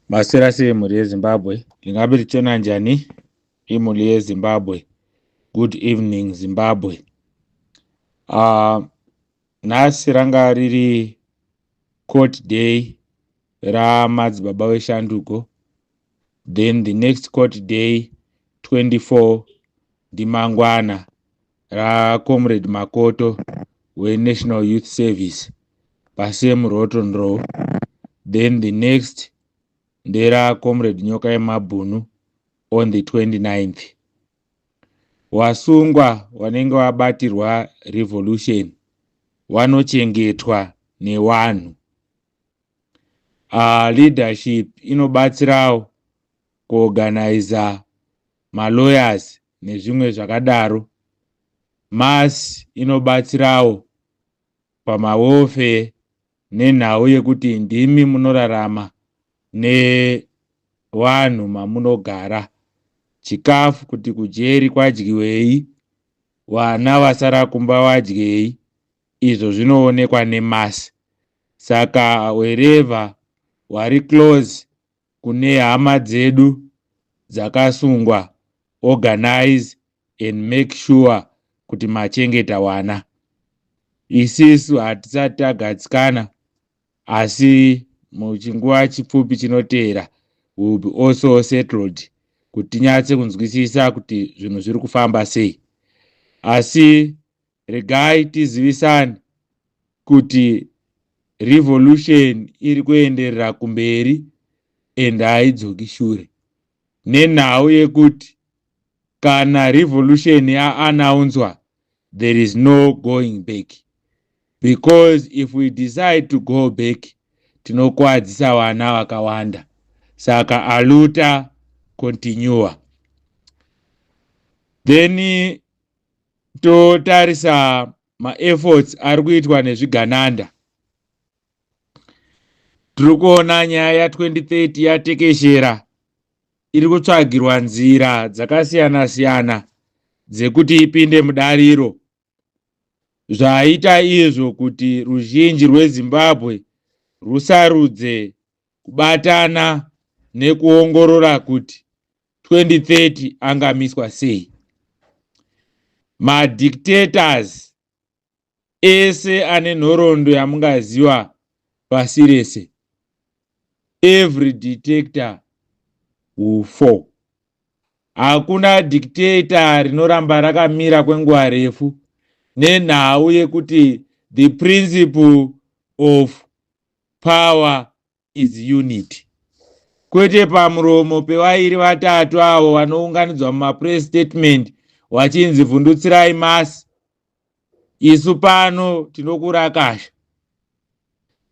Maswera sei mhuri yeZimbabwe? Lingabe litshona njani imuli yeZimbabwe? Good evening Zimbabwe. Nhasi ranga riri court day ramadzibaba veshanduko. Then the next court day 24 ndimangwana raComrade Makoto weNational Youth Service pasame Rotten Row. Then the next nderaComrade Nyoka yemabhunu on the 29th. Wasungwa wanenge wabatirwa revolution wanochengetwa newanhu. Leadership inobatsirawo kuorganiza malawyers nezvimwe zvakadaro. Mass inobatsirawo pamawelfare nenhau yekuti ndimi munorarama nevanhu mamunogara. Chikafu kuti kujeri kwadyiwei, vana vasara kumba vadyei, izvo zvinoonekwa nemass. Saka wherever wari close kune hama dzedu dzakasungwa, organize and make sure kuti machengeta wana. Isisu hatisati tagatsikana, asi muchinguva chipfupi chinoteera we will be also settled kuti tinyatse kunzwisisa kuti zvinhu zviri kufamba sei. Asi regai tizivisane kuti revolution iri kuenderera kumberi and haidzoki shure, nenhau yekuti kana revolution yaannouncewa, there is no going back, because if we decide to go back, tinokwadzisa vana vakawanda. Saka a luta continua. Then totarisa maefforts ari kuitwa nezvigananda. Tiri kuona nyaya ya2030 yatekeshera, iri kutsvagirwa nzira dzakasiyana-siyana dzekuti ipinde mudariro. Zvaita izvo kuti ruzhinji rweZimbabwe rusarudze kubatana nekuongorora kuti 2030 angamiswa sei. Madictators ese ane nhoroondo yamungaziva pasi rese, every dictator will fall. Hakuna dictator rinoramba rakamira kwenguva refu, nenhau yekuti the principle of power is unity, kwete pamuromo pevairi vatatu avo vanounganidzwa mumapress statement vachinzi vhundutsirai mass. Isu pano tinokurakasha.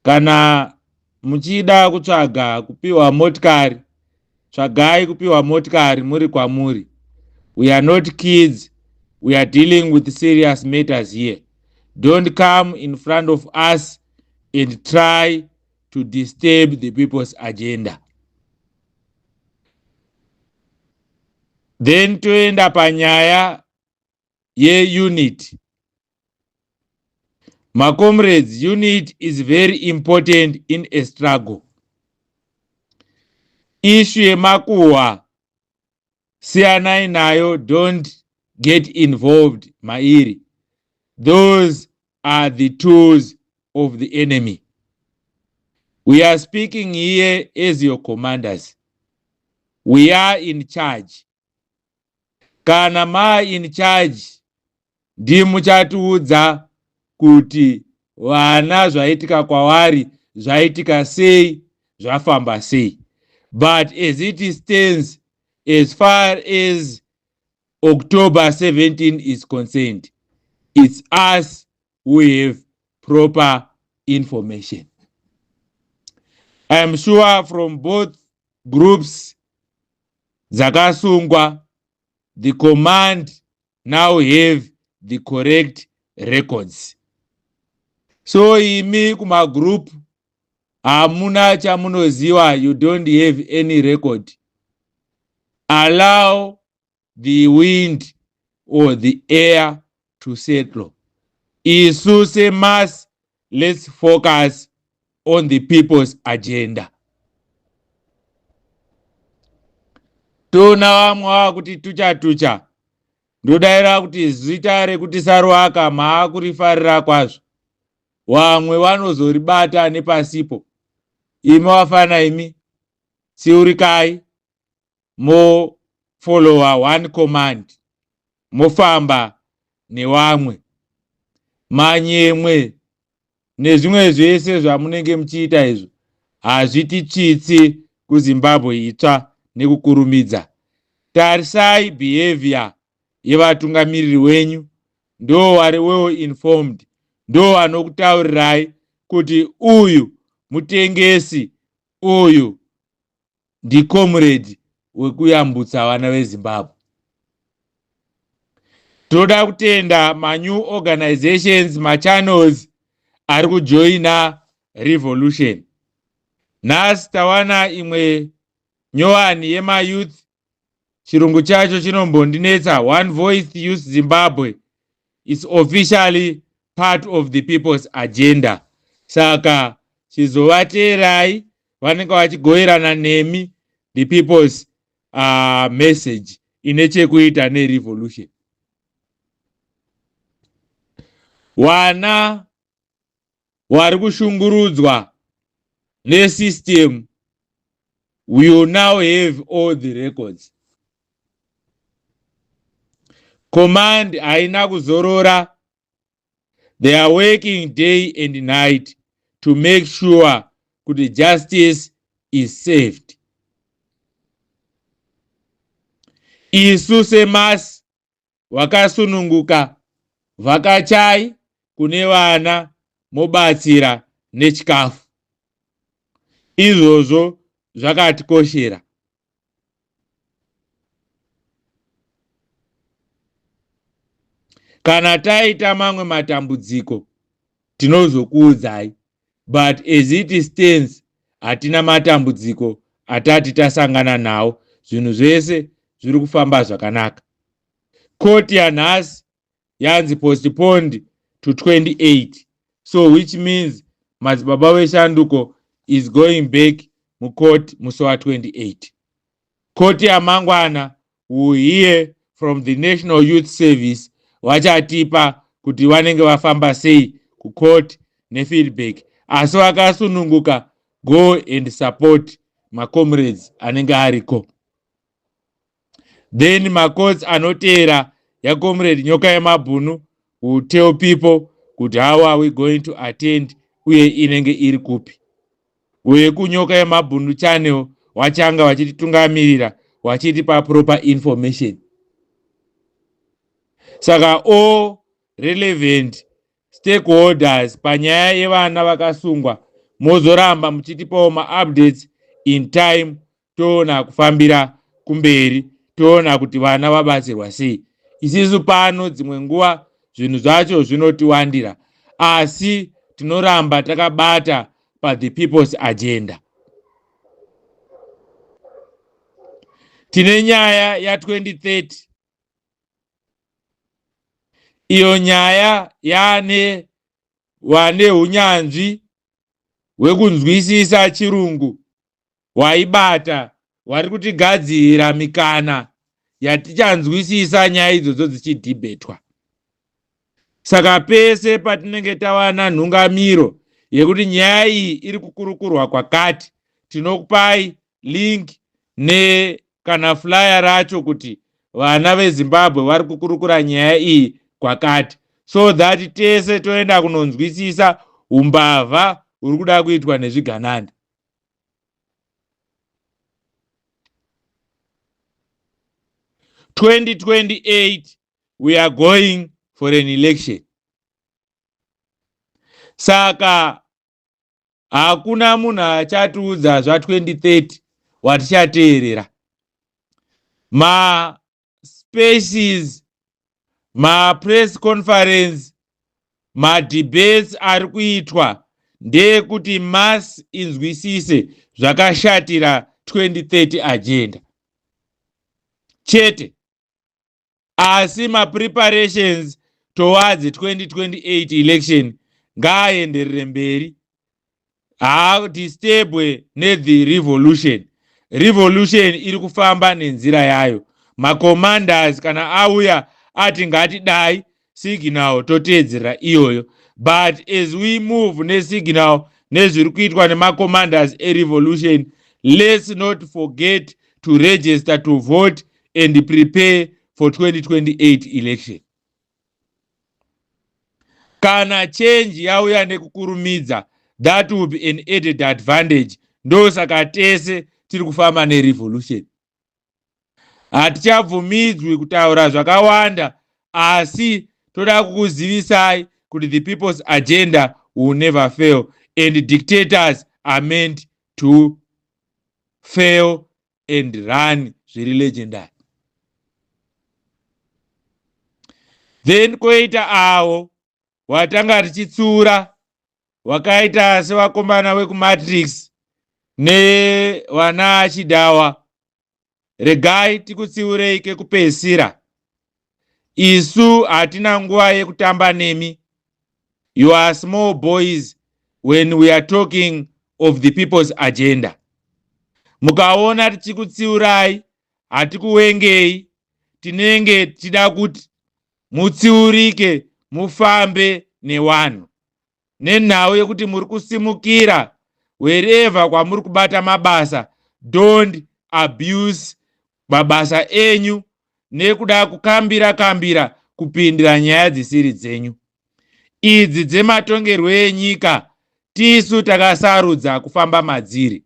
Kana muchida kutsvaga kupiwa motikari, tsvagai kupiwa motikari muri kwamuri. We are not kids, we are dealing with serious matters here. Don't come in front of us and try to disturb the people's agenda. Then toenda panyaya yeunit. Macomrades, unit is very important in a struggle. Issue yemakuhwa siyanai nayo, don't get involved mairi. Those are the tools of the enemy. We are speaking here as your commanders. We are in charge. Kana ma in charge, ndimuchatiudza kuti vana zvaitika kwavari zvaitika sei, zvafamba sei. But as it stands, as far as October 17 is concerned, it's us who have proper information. I am sure from both groups dzakasungwa, the command now have the correct records. So imi kumagroup hamuna chamunoziva, you don't have any record. Allow the wind or the air to settle. Isu semass, let's focus on the people's agenda. Toona vamwe vava kuti tucha tucha. Ndodaira kuti zita rekuti Saruwaka maakurifarira kwazvo. Wamwe vanozoribata nepasipo. Imi wafana imi, tsiurikai mofollowa one command mofamba newamwe. Manyemwe nezvimwe zvese zvamunenge muchiita izvo hazvititsvitsi kuZimbabwe itsva nekukurumidza. Tarisai behavior yevatungamiriri wenyu, ndo vari well informed, ndo vanokutaurirai kuti uyu mutengesi, uyu ndicomrade wekuyambutsa vana veZimbabwe. Tinoda kutenda manew organizations, machannels ari kujoina revolution. Nhasi tawana imwe nyowani yemayouth, chirungu chacho chinombondinetsa. One Voice Youth Zimbabwe is officially part of the people's agenda. Saka chizovateerai, vanenge vachigoverana nemi the people's message ine chekuita nerevolution. Wana wari kushungurudzwa nesystem, we now have all the records. Command haina kuzorora. They are working day and night to make sure kuti justice is saved. Isu semasi wakasununguka, vhakachai kune vana mobatsira nechikafu. Izvozvo zvakatikoshera. Kana taita mamwe matambudziko tinozokuudzai, but as it stands hatina matambudziko atati tasangana nawo. Zvinhu zvese zviri kufamba zvakanaka. Koti yanhasi yanzi postponed to 28, so which means Madzibaba Veshanduko is going back mucourt musi wa28. Koti yamangwana will hear from the National Youth Service, vachatipa kuti vanenge vafamba sei kucourt nefeedback. Asi vakasununguka, go and support macomrades anenge ariko. Then macourts anoteera yacomrade Nyoka Yemabhunu will tell people kuti how are we going to attend uye inenge iri kupi. Uye kuNyoka Yemabhunu channel wachanga vachititungamirira, vachitipa proper information. Saka all relevant stakeholders panyaya yevana vakasungwa, mozoramba muchitipawo maupdates in time, toona kufambira kumberi, toona kuti vana vabatsirwa sei. Isisu pano dzimwe nguva zvinhu zvacho zvinotiwandira, asi tinoramba takabata pathe people's agenda. Tine nyaya ya2030, iyo nyaya yaane vane unyanzvi hwekunzwisisa chirungu waibata, vari kutigadzirira mikana yatichanzwisisa nyaya idzodzo dzichidhibhetwa. Saka pese patinenge tawana nhungamiro yekuti nyaya iyi iri kukurukurwa kwakati, tinokupai link ne kana flyer racho kuti vana veZimbabwe vari kukurukura nyaya iyi kwakati, so that tese toenda kunonzwisisa umbavha huri kuda kuitwa nezvigananda. 2028 we are going for an election. Saka hakuna munhu achatiudza zva2030 watichateerera. Maspaces, mapress conference, madebates ari kuitwa ndeyekuti mass inzwisise zvakashatira 2030 agenda chete. Asi mapreparations towards 2028 election ngaaenderere mberi, haadisturbwe nethe revolution. Revolution iri kufamba nenzira yayo. Macommanders kana auya ati ngatidai, signal toteedzera iyoyo. But as we move nesignal nezviri kuitwa nemacommanders erevolution, let's not forget to register to vote and prepare for 2028 election. Kana change yauya nekukurumidza, that will be an added advantage. Ndosaka tese tiri kufamba nerevolution. Hatichabvumidzwi kutaura zvakawanda, asi toda kukuzivisai kuti the people's agenda will never fail and dictators are meant to fail and run zviri legendary. Then koita avo watanga tichitsura wakaita sevakomana vekumatrix nevana Chidawa, regai tikutsiurei kekupedzisira. Isu hatina nguva yekutamba nemi. You are small boys when we are talking of the people's agenda. Mukaona tichikutsiurai, hatikuwengei, tinenge tichida kuti mutsiurike, mufambe newanhu. Nenhau yekuti muri kusimukira wherever kwamuri kubata mabasa, don't abuse mabasa enyu nekuda kukambira kambira kupindira nyaya dzisiri dzenyu. Idzi dzematongerwo enyika tisu takasarudza kufamba madziri.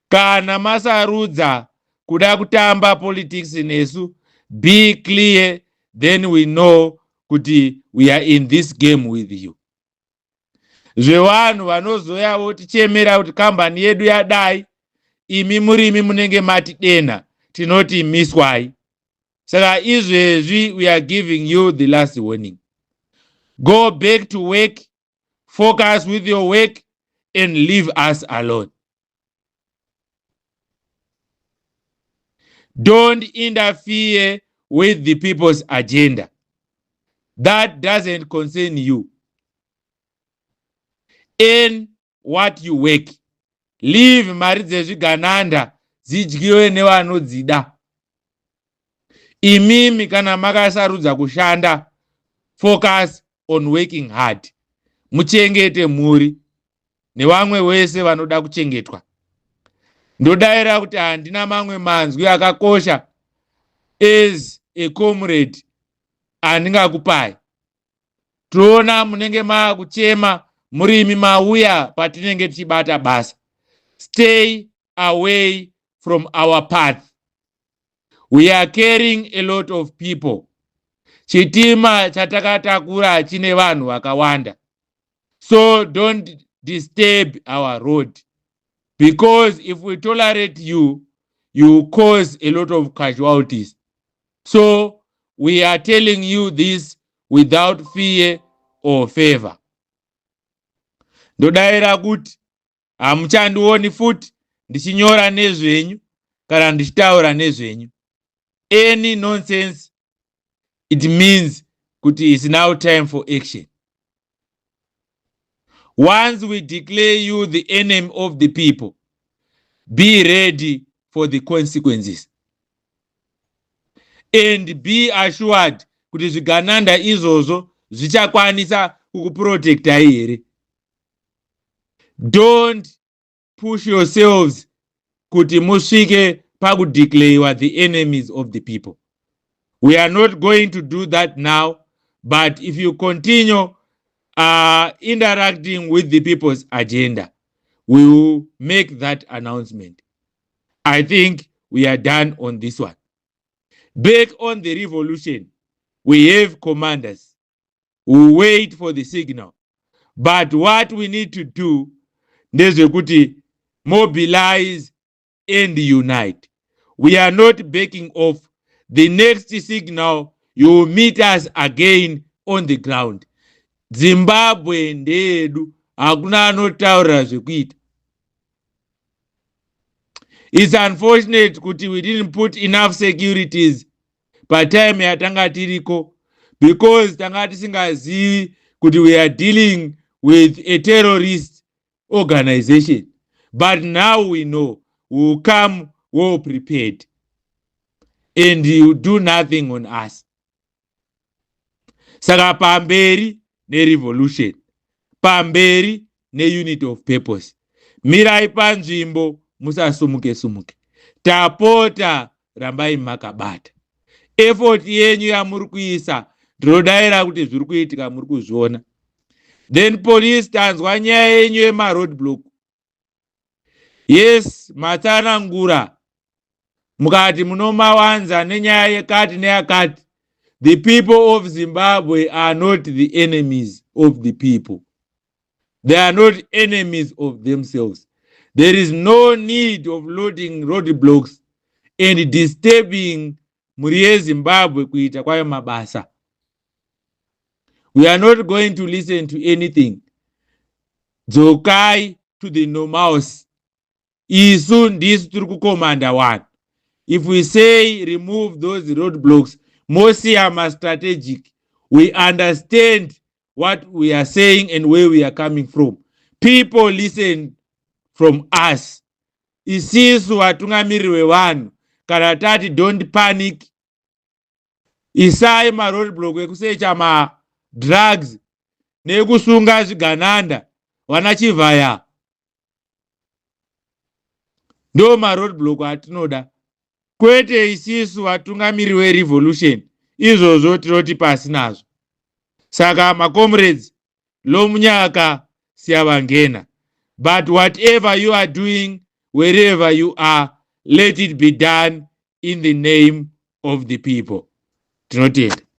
Kana masarudza kuda kutamba politics nesu, be clear, then we know kuti we are in this game with you. Zvevanhu vanozoya votichemera kuti kambani yedu yadai, imi murimi munenge mati denha, tinoti miswai. Saka izvezvi we are giving you the last warning. Go back to work, focus with your work and leave us alone. Don't interfere with the people's agenda. That doesn't concern you. Earn what you work. Leave mari dzezvigananda dzidyiwe nevanodzida. Imimi kana makasarudza kushanda, focus on working hard. Muchengete mhuri nevamwe wese vanoda kuchengetwa. Ndodaira kuti handina mamwe manzwi akakosha as a comrade andingakupai. Toona munenge maakuchema murimi mauya patinenge tichibata basa. Stay away from our path. We are carrying a lot of people. Chitima chatakatakura chine vanhu vakawanda. So don't disturb our road, because if we tolerate you, you cause a lot of casualties. So we are telling you this without fear or favor. Ndodaira kuti hamuchandioni futi ndichinyora nezvenyu kana ndichitaura nezvenyu. Any nonsense, it means kuti it's now time for action. Once we declare you the enemy of the people, be ready for the consequences. And be assured kuti zvigananda izvozvo zvichakwanisa kukuprotectai here. Don't push yourselves kuti musvike pakudeclarewa the enemies of the people. We are not going to do that now, but if you continue interacting with the people's agenda, we will make that announcement. I think we are done on this one. Back on the revolution, we have commanders who wait for the signal. But what we need to do ndezvekuti mobilize and unite. We are not backing off. The next signal, you will meet us again on the ground. Zimbabwe ndeyedu, hakuna anotaurira zvekuita. It's unfortunate kuti we didn't put enough securities patime yatanga tiriko, because tanga tisingazivi kuti we are dealing with a terrorist organization. But now we know, we will come well prepared and you do nothing on us. Saka pamberi nerevolution, pamberi neunity of purpose. Mirai panzvimbo, musasumuke sumuke. Tapota, rambai makabata. Effort yenyu yamuri kuisa, ndinodayira kuti zviri kuitika muri kuzviona. Then police, tanzwa nyaya yenyu yemaroad block. Yes, matsanangura mukati munomawanza nenyaya yekati neyakati. The people of Zimbabwe are not the enemies of the people. They are not enemies of themselves. There is no need of loading road blocks and disturbing mhuri yeZimbabwe kuita kwayo mabasa. We are not going to listen to anything. Dzokai to the normals. Isu ndisu tiri kukomanda one. If we say remove those road blocks, mosiya mastrategic. We understand what we are saying and where we are coming from. People listen from us. Isisu vatungamiriri vevanhu, kana tati don't panic, isai maroad block ekusecha madrugs nekusunga zvigananda vana Chivhaya, ndo maroad block atinoda, kwete isisu vatungamiriri verevolution. Izvozvo tinoti pasi nazvo. Saka macomrades, lomunyaka siyabangena, but whatever you are doing, wherever you are, let it be done in the name of the people. Tinotenda.